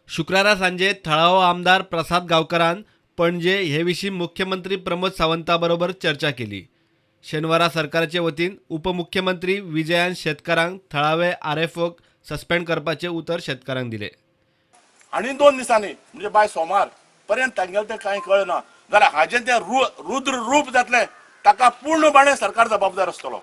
शुक्रारा सांजे थळावो आमदार प्रसाद गांवकरान पणजे हे विशीं मुख्यमंत्री प्रमोद सावंता बरोबर चर्चा केली. शेनवारा सरकाराचे वतीन उपमुख्यमंत्री विजयान शेतकारांक थळावे आरएफओक सस्पेंड करपाचें उतर शेतकारांक दिलें. आनी 2 दिसांनी म्हणजे बाय सोमार पर्यंत तांगेलें तें कांय कळना जाल्यार हाजें तें रुद्र रूप जातलें, ताका पूर्णपणे सरकार जबाबदार आसतलो.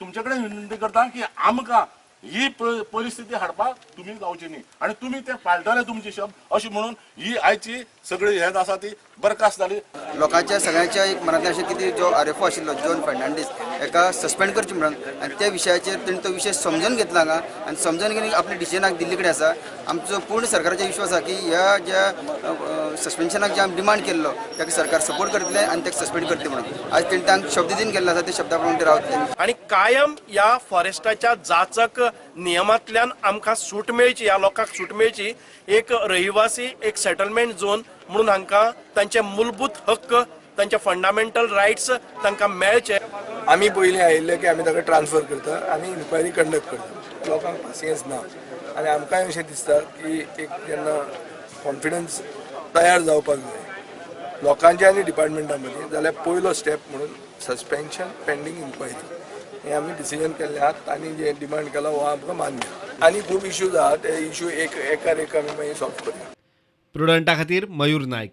तुमचे कडेन विनंती करता की आमकां ही परिस्थिती हाडपाक तुमी जावची न्ही आनी तुमी ते पाळटले तुमचे शब्द अशें म्हणून ही आयची सगळी हें आसा ती बरखास्त जाली. लोकांच्या सगळ्यांच्या एक मनांतलें अशें की जो आरएफओ आशिल्लो जॉन फर्नांडीस हेका सस्पेंड करचें म्हणून, आनी त्या विशयाचेर तेणी तो विशय समजून घेतला हांगा आनी समजून घेवन आपल्या डिसिजनाक दिल्ली कडेन आसा. आमचो पूर्ण सरकाराचो विश्वास आसा की ह्या ज्या सस्पेन्शनाक जे आमी डिमांड केल्लो ताका सरकार सपोर्ट करतलें आनी ताका सस्पेंड करतलें म्हणून आज तेणी तांकां शब्द दिवन गेल्लो आसा, त्या शब्दा प्रमाणे ते रावतले. आनी कायम ह्या फॉरेस्टाच्या जाचक नियमांतल्यान आमकां सूट मेळची, ह्या लोकांक सूट मेळची, एक रहिवासी एक सेटलमेंट झोन म्हणून हांकां तांचे मूलभूत हक्क, तांचे फंडामेंटल रायट्स तांकां मेळचे. आमी पयलीं आयिल्ले की आमी ताका ट्रान्सफर करता आनी इन्क्वायरी कंडक्ट करता, लोकांक पासियेंस ना आनी आमकांय अशें दिसता की एक जेन्ना कॉन्फिडन्स तयार जावपाक जाय लोकांच्या आनी डिपार्टमेंटा मदीं, जाल्यार पयलो स्टेप म्हणून सस्पेन्शन पेंडींग इन्क्वायरी हें आमी डिसिजन केल्लें आहा आनी जें डिमांड केला हो आमकां मान्य. आनी खूब इश्यूज आहा, ते इश्यू एक एकार एक आमी मागीर सॉल्व करुया. प्रुडंटा खातीर मयूर नायक.